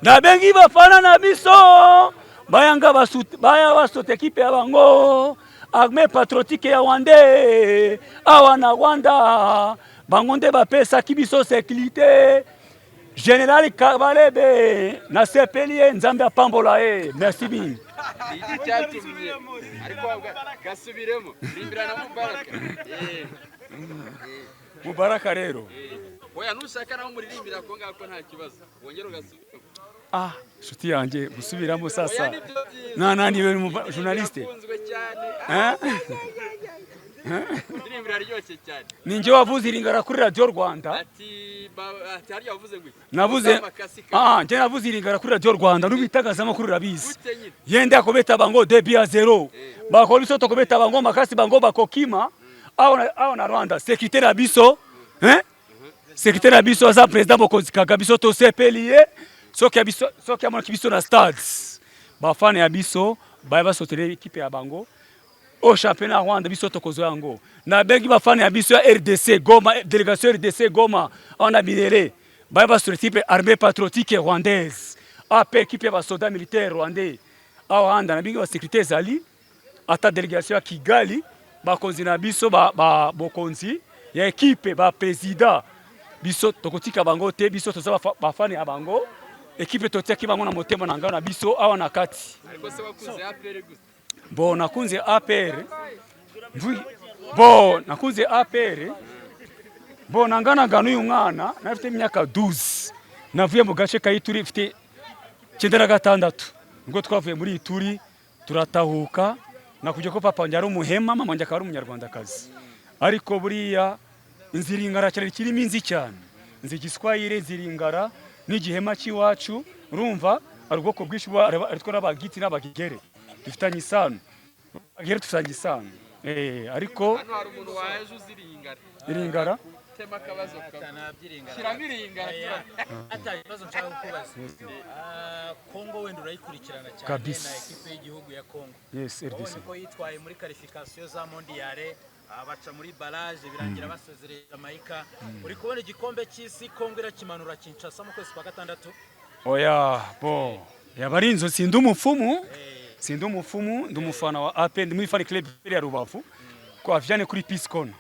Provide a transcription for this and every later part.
Nabengi bafana na biso bayanga baya basote ekipe ya bango Armée patriotique ya Rwanda awa na Rwanda, bango nde bapesaki biso sécurité. Général Kabarebe, nasepeli ye, Nzambe apambola ye, merci mingi. Iki cyatumye ariko gasubiremo rimbira na Mubaraka. Mubaraka rero. Oya, nushaka naho muririmbira ko ngako nta kibazo, wongere ugasubiremo. Ah, nshuti yanjye, gusubiramo Oya. Sasa. Nibyo byiza. Naniwe journaliste. Irakunzwe cyane. Hein? Indirimbo iraryoshye cyane. Ninjye wavuze iringara kuri Radio Rwanda. Ati harya wavuze ngo iki? Navuze Makasi. Ah, njye navuze iringara kuri Radio Rwanda n'ibitangazamakuru urabizi. Gute nyine? Yende akobeta bango 2-0, bakolo biso tokobeta bango makasi, bango bakokima awa na Rwanda. Sécurité na biso, hein? Sécurité na biso aza président mokonzi kaka biso, tosepeli ye. Soki ya biso, soki amonaki biso na stade, bafana ya biso baya basotele ekipe ya bango au championnat Rwanda, biso tokozwa yango. Nabengi bafana ya biso ya RDC Goma, délégation RDC Goma awa na Birere, baya basotele équipe Armée patriotique rwandaise, ape équipe ya basoda militaire rwandais awa anda. Nabengi basécurité ezali ata délégation ya Kigali, bakonzi na biso ba bokonzi ya ekipe, baprésident biso tokotika bango te. Biso toza bafani ya bango, ekipe totiaki bango na motema na ngai na biso awa na kati. Ariko se wakunze APR gute? Bon, nakunze APR bon, nakunze APR, bon, nanganaga n'uyu mwana nafite imyaka 12. Navuye mu gace ka Ituri mfite 96, nibwo twavuye muri Ituri turatahuka. Nakubwiye ko papa wanjye ari umuhema, mama wanjye akaba ari umunyarwandakazi, ariko buriya inziringara cyane kirimo inzi cyane, nzi igiswahili, nziringara n'igihema cy'iwacu. Urumva hari ubwoko bwinshi aritwo n'abagiti n'abagigere dufitanye isano, abagigere dufitanye isano, ariko Hano hari umuntu waje uziringara. Iringara. Tema akabazo kamwe, shyiramo iringara tura. Ata ikibazo nshaka kukubaza. Kongo wenda urayikurikirana cyane Kabisa. na ekipe y'igihugu ya Kongo. Yes, RDC. Wabonye ko yitwaye muri qualification za mondial, baca muri barrage, birangira basezereye Jamaica. Uri kubona igikombe cy'isi Kongo irakimanura Kinshasa mu kwezi kwa gatandatu? Oya, bo yaba ari inzu. Sindi umupfumu, sindi umupfumu, ndi umufana wa APR, ndi muri fan club ya Rubavu kwa Vianney kuri Peace Corner.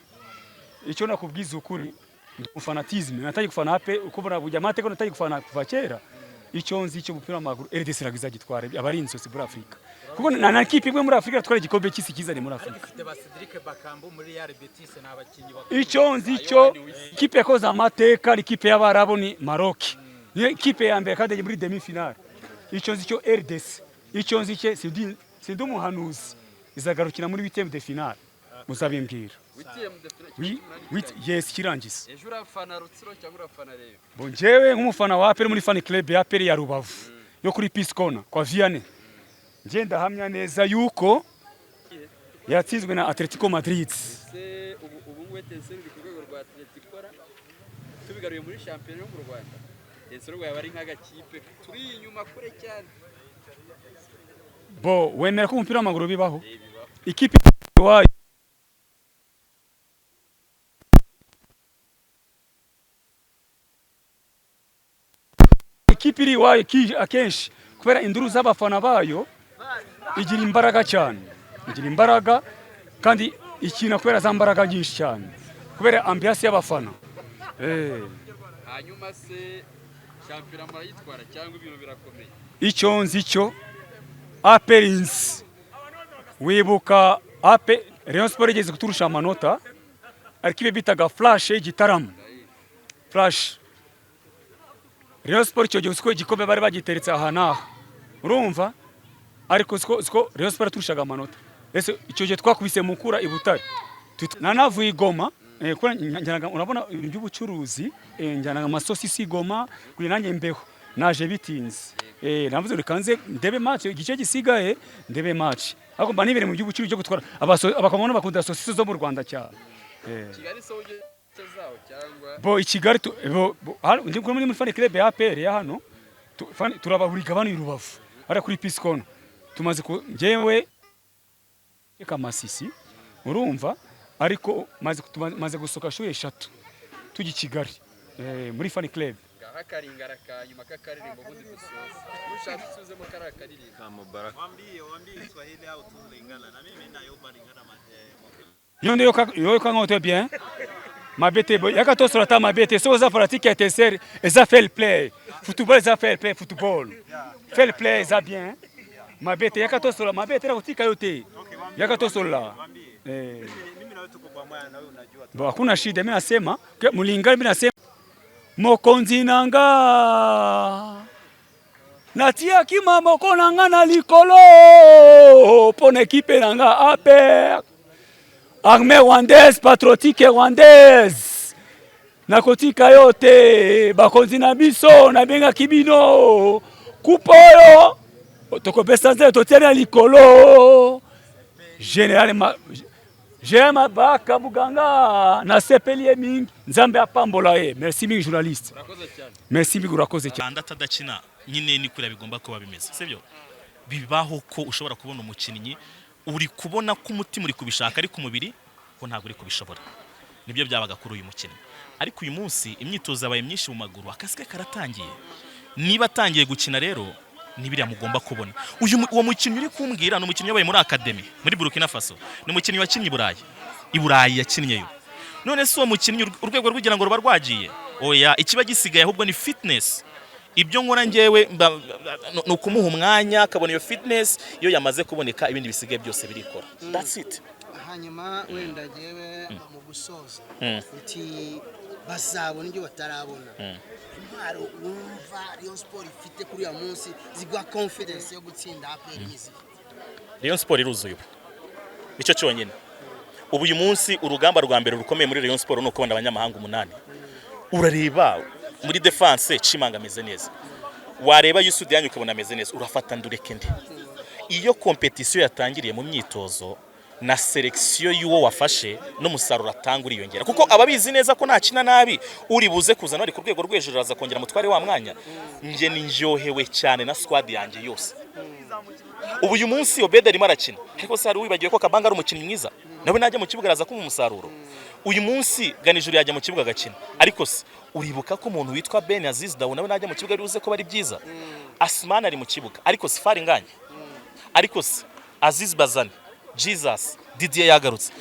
Icyo nakubwiza ukuri, ndi umufanatisme, natangiye gufana APR uko mbona bujya amateka, natangiye gufana kuva kera. Icyo nzi cyo umupira w'amaguru, RDC ntabwo izagitwara, aba ari inzozi muri Afurika, kuko na kipe imwe muri Afurika yatwara igikombe cy'isi kizane muri Ariko Afurika. ifite ba Cedric Bakambu muri Real Betis, ni abakinnyi bakomeye. Icyo nzi cyo ikipe yakoze amateka ni ikipe y'Abarabu, ni Maroc, niyo ikipe ya mbere kandi muri demi finale. Icyo nzi cyo RDC, icyo nzi cyo sindi umuhanuzi, izagarukira muri huitième de finale, muzabimbwira. Huitième de finale? Oui, yes, kirangiza. Ejo urafana Rutsiro cyangwa urafana Rayon? Bon, njyewe nk'umufana wa APR muri fan club ya APR ya Rubavu yo kuri Peace Corner kwa Vianney, njye ndahamya neza yuko yatsinzwe na Atletico Madrid. Se ubu ngubu Etincelles iri ku rwego rwa Atletico ra? Tubigaruye muri shampiyona yo mu Rwanda, Etincelles yaba ari nk'agakipe turi inyuma kure cyane. Bo wemera ko umupira w'amaguru bibaho? Bibaho. Ikipe iwayo ikipe iri iwayo akenshi kubera induru z'abafana bayo igira imbaraga cyane, igira imbaraga kandi ikina kubera za mbaraga nyinshi cyane, kubera ambiance y'abafana. Hanyuma se shampiyona murayitwara cyangwa ibintu birakomeye? Icyo nzi cyo APR nzi, wibuka APR Rayon Sport igeze kuturusha amanota, ariko ibyo bitaga Flash y'igitaramo, Flash Rayon Sport icyo gihe uziko igikombe bari bagiteretse aha n'aha, urumva, ariko uziko Rayon Sport yaturushaga amanota. Ese icyo gihe twakubise Mukura i Butare, nanavuye i Goma, kubera urabona ibintu by'ubucuruzi, njyanaga amasosisi i Goma kugira nanjye mbeho. Naje bitinze, navuze reka nze ndebe match, igice gisigaye ndebe match, ariko mba nibereye mu by'ubucuruzi byo gutwara. Abakongomani bakunda sosisi zo mu Rwanda cyane. Kigali se ujye zaho cyangwa? Bo i Kigali bo hano ndi muri fan club ya APR ya hano, turabahuriga bano i Rubavu hariya kuri Peace Corner. Tumaze ku njyewe Kamasisi, urumva, ariko maze gusohoka shuri eshatu tujya i Kigali, muri fan club. Ngaho. Akaringara ka nyuma k'akaririmbo, ubundi dusoze. Ushaka usuzemo kariya karirimbo. Kamubaraka. Waambie, waambie Kiswahili au tu Lingala na mimi nayoba Lingala Yo nde yoyoka ngo te bien mabe te. Yaka tosola ta mabe te. Soki oza fanatique ya Etincelle, eza fair play football, eza fair play football, fair play eza bien. Mabe te, yaka tosola mabe te, nakotika yo te, yaka tosolola. Eh. Mimi na wewe tuko pamoja na wewe unajua tu. Bon, hakuna shida. Mimi nasema mulingana, mimi nasema mokonzi na nga natiaki maboko na nga na likolo mpo na ekipe na nga APR, Armée Rwandaise Patriotique Rwandaise. Nakotika yo te, bakonzi na biso, nabengaki bino coupe oyo tokopesa nzela, totiani na likolo. Général ma, général Mabaka Muganga, nasepeli ye mingi, Nzambe apambola ye. Merci mingi, journaliste. Urakoze cyane. Merci mingi, urakoze cyane. Rwanda atadakina nyine ni kuriya bigomba kuba bimeze, sibyo? Bibaho ko ushobora kubona umukinnyi uri kubona ko umutima uri kubishaka, ariko umubiri ko ntabwo uri kubishobora. Nibyo byabaga kuri uyu mukinnyi, ariko uyu munsi imyitozo yabaye myinshi mu maguru, akazi ke karatangiye. Niba atangiye gukina rero, ni biriya mugomba kubona. Uwo mukinnyi uri kumbwira ni umukinnyi wabaye muri academy muri Burkina Faso, ni umukinnyi wakinnye i Burayi, i Burayi yakinnyeyo. None se uwo mukinnyi urwego rw'ugira ngo ruba rwagiye? Oya, ikiba gisigaye ahubwo ni fitness. Ibyo nkora njyewe ni ukumuha umwanya akabona iyo fitness. Iyo yamaze kuboneka, ibindi bisigaye byose birikora. That's it. Hanyuma wenda jyewe mu gusoza, uti bazabona ibyo batarabona. Intwaro wumva Rayon Sport ifite kuri uyu munsi ziguha confidence yo gutsinda APR n'izihe? Rayon Sport iruzuye ubu, nicyo cyonyine. Ubu uyu munsi urugamba rwa mbere rukomeye muri Rayon Sport ni ukubona abanyamahanga umunani. Urareba muri defense, Chimanga ameze neza, wareba Youssou Diagne ukabona ameze neza, urafata ndureke ndi. Iyo competition yatangiriye mu myitozo na selection y'uwo wafashe n'umusaruro atanga uriyongera, kuko ababizi neza ko ntakina nabi uri buze kuzana ari ku rwego rwo hejuru, araza kongera mutware wa mwanya. Njye ninjyohewe cyane na squad yanjye yose. Ubu uyu munsi Obed arimo arakina, ariko se hari wibagiwe ko Kabanga ari umukinnyi mwiza? Nawe najya mu kibuga araza kumuha umusaruro. Uyu munsi Ganijuru yajya mu kibuga agakina, ariko se uribuka ko umuntu witwa Ben Aziz Dawu nawe najya mu kibuga ari buze ko bari byiza? Asman ari mu kibuga, ariko se Fari Nganye, ariko se Aziz Bazani, Jesus Didier yagarutse.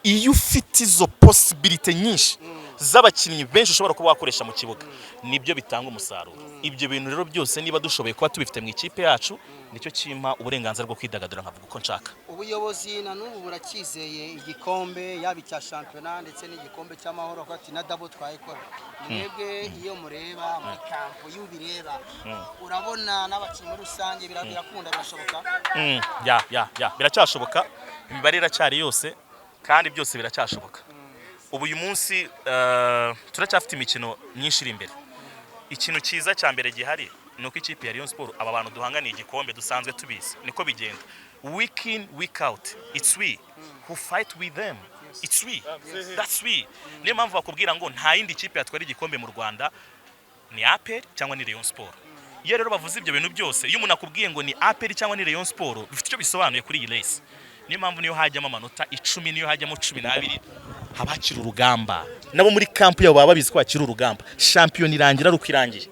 Iyo ufite izo possibilité nyinshi z'abakinnyi benshi ushobora kuba wakoresha mu kibuga, nibyo bitanga umusaruro. Ibyo bintu rero byose niba dushoboye kuba tubifite mu ikipe yacu, nicyo kimpa uburenganzira bwo kwidagadura nkavuga uko nshaka. Ubuyobozi na n'ubu buracyizeye igikombe, yaba icya shampiyona ndetse n'igikombe cy'amahoro, ko ati na double twayikora. Mwebwe iyo mureba muri camp, iyo ubireba, urabona n'abakinnyi muri rusange birakunda, birashoboka? Ya, biracyashoboka. Imibare iracyari yose kandi byose biracyashoboka. Ubu uyu munsi turacyafite imikino myinshi iri imbere. Ikintu cyiza cya mbere gihari ni uko ikipe ya Rayon Sport, aba bantu duhanganiye igikombe dusanzwe tubizi, niko bigenda week in, week out. It's we who fight with them, it's we, that's we. Niyo mpamvu bakubwira ngo nta yindi kipe yatwara igikombe mu Rwanda, ni APR cyangwa ni Rayon Sport. Iyo rero bavuze ibyo bintu byose, iyo umuntu akubwiye ngo ni APR cyangwa ni Rayon Sport, bifite icyo bisobanuye kuri iyi race. Niyo mpamvu niyo hajyamo amanota 10, niyo hajyamo 12, haba hakiri urugamba. Nabo muri camp yabo baba babizi ko hakiri urugamba. Shampiyona irangira ari uko irangiye.